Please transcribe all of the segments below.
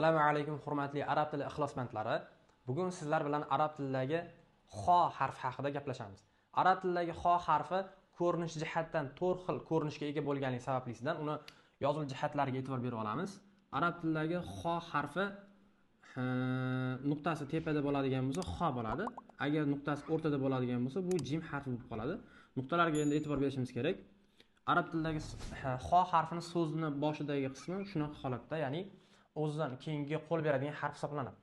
Assalomu alaykum hurmatli arab tili ixlosmandlari. Bugun sizlar bilan arab tilidagi xo harfi haqida gaplashamiz. Arab tilidagi xo harfi ko'rinish jihatdan to'rt xil ko'rinishga ega bo'lganligi sabablisidan uni yozuv jihatlariga e'tibor berib olamiz. Arab tilidagi xo harfi nuqtasi tepada bo'ladigan bo'lsa xo bo'ladi. Agar nuqtasi o'rtada bo'ladigan bo'lsa bu jim harfi bo'lib qoladi. Nuqtalarga endi e'tibor berishimiz kerak. Arab tilidagi xo harfini so'zni boshidagi qismi shunaqa holatda, ya'ni o'zidan keyingi qo'l beradigan harf hisoblanadi.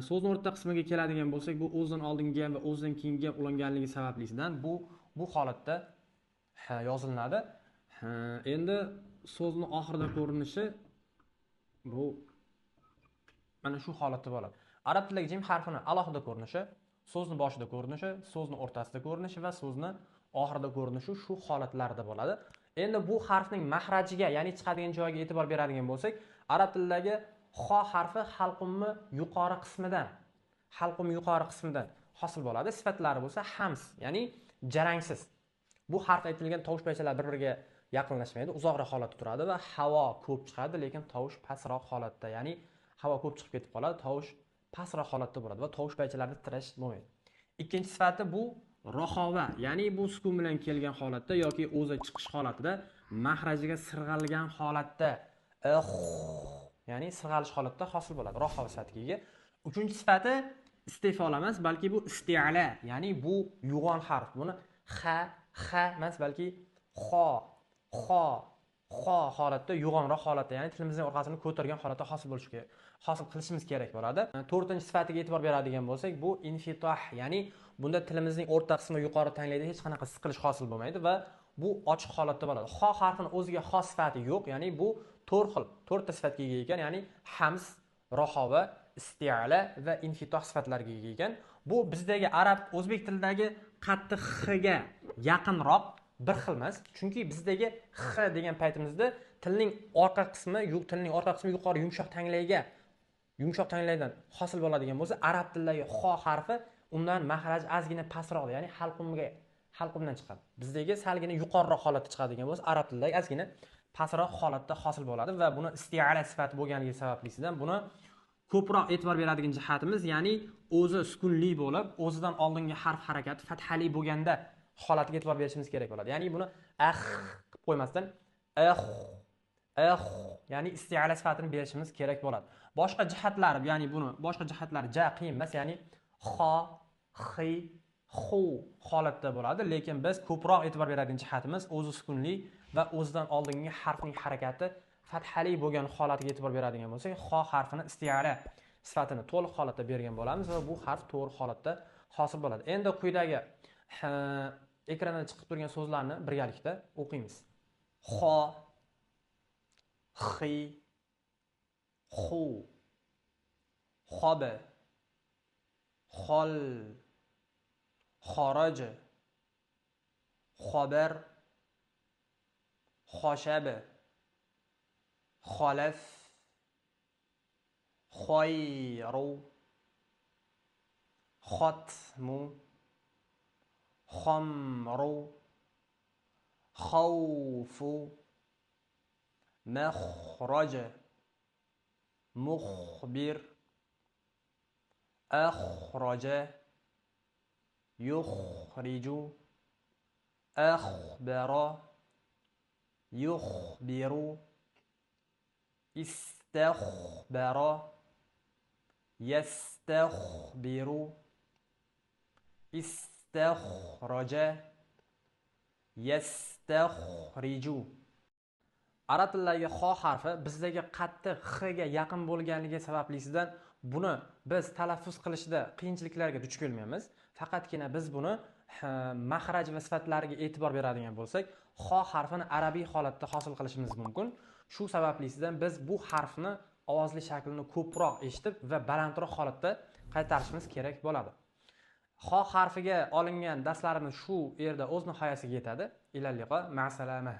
So'zni o'rta qismiga keladigan bo'lsak, bu o'zidan oldingi va o'zidan keyingi ulanganligi sabablisidan bu holatda yozilinadi. Endi so'zni oxirida ko'rinishi bu mana shu holatda bo'ladi. Arab tilidagi jim harfini alohida ko'rinishi, so'zni boshida ko'rinishi, so'zni o'rtasida ko'rinishi va so'zni oxirida ko'rinishi shu holatlarda bo'ladi. Endi bu harfning mahrajiga, ya'ni chiqadigan joyiga e'tibor beradigan bo'lsak, arab tilidagi xo harfi halqumni yuqori qismidan, hosil bo'ladi. Sifatlari bo'lsa hams, ya'ni jarangsiz. Bu harf aytilgan tovush paychalari bir-biriga yaqinlashmaydi, uzoqroq holatda turadi va havo ko'p chiqadi, lekin tovush pastroq holatda, ya'ni havo ko'p chiqib ketib qoladi, tovush pastroq holatda bo'ladi va tovush paychalarida titrash bo'lmaydi. Ikkinchi sifati bu rohova, ya'ni bu sukun bilan kelgan holatda yoki o'zi chiqish holatida mahrajiga sirg'algan holatda, ya'ni sirg'alish holatda hosil bo'ladi, rohova sifatiga ega. Uchinchi sifati istifol emas, balki bu isti'la, ya'ni bu yo'g'on harf. Buni ha, ha emas, balki xo, xo, xo holatda, yo'g'onroq holatda, ya'ni tilimizning orqasini ko'targan holatda hosil bo'lishi kerak, hosil qilishimiz kerak bo'ladi. To'rtinchi sifatiga e'tibor beradigan bo'lsak, bu infitoh, ya'ni bunda tilimizning o'rta qismi yuqori tanglayda hech qanaqa siqilish hosil bo'lmaydi va bu ochiq holatda bo'ladi. Xo harfini o'ziga xos sifati yo'q, ya'ni bu to'rt xil, to'rtta sifatga ega ekan, ya'ni hams, rohova, isti'la va infitoh sifatlariga ega ekan. Bu bizdagi arab, o'zbek tilidagi qattiq x ga yaqinroq bir xil emas, chunki bizdagi x degan paytimizda tilning orqa qismi, tilning orqa qismi yuqori yumshoq tanglayga, yumshoq tanglaydan hosil bo'ladigan bo'lsa, arab tilidagi xo harfi undan mahraj ozgina pastroqda, ya'ni halqumdan chiqadi. Bizdagi salgina yuqoriroq holatda chiqadigan bo'lsa, arab tilidagi ozgina pastroq holatda hosil bo'ladi va buni isti'ala sifati bo'lganligi sabablisidan buni ko'proq e'tibor beradigan jihatimiz, ya'ni o'zi sukunli bo'lib, o'zidan oldingi harf harakati fathali bo'lganda holatiga e'tibor berishimiz kerak bo'ladi. Ya'ni buni ax qilib qo'ymasdan ax, ax, ya'ni isti'ala sifatini berishimiz kerak bo'ladi. Boshqa jihatlari, ya'ni buni boshqa jihatlari ja qiyin emas, ya'ni xo, xi, xu holatda bo'ladi, lekin biz ko'proq e'tibor beradigan jihatimiz o'zi sukunli va o'zidan oldingi harfning harakati fathali bo'lgan holatiga e'tibor beradigan bo'lsak, xo harfini isti'ala sifatini to'liq holatda bergan bo'lamiz va bu harf to'g'ri holatda hosil bo'ladi. Endi quyidagi ekranda chiqib turgan so'zlarni birgalikda o'qiymiz. Xo, xi, xu, xob, xol, xoraj, xobar, xoshab, xolaf, xoyru, xotmu, xomru, xawfu, maxraj, muxbir, axraja, yuxriju, axbara, yuxbiru, istaxbara, yastaxbiru, istaxraja, yastaxriju. Arab tilidagi xo harfi bizdagi qattiq x ga yaqin bo'lganligi sabablisidan buni biz talaffuz qilishda qiyinchiliklarga duch kelmaymiz. Faqatgina biz buni mahraj va sifatlariga e'tibor beradigan bo'lsak, xo harfini arabiy holatda hosil qilishimiz mumkin. Shu sabablisidan biz bu harfni ovozli shaklini ko'proq eshitib va balandroq holatda qaytarishimiz kerak bo'ladi. Xo harfiga olingan darslarimiz shu yerda o'z nihoyasiga yetadi. Ila liqo, ma'salama.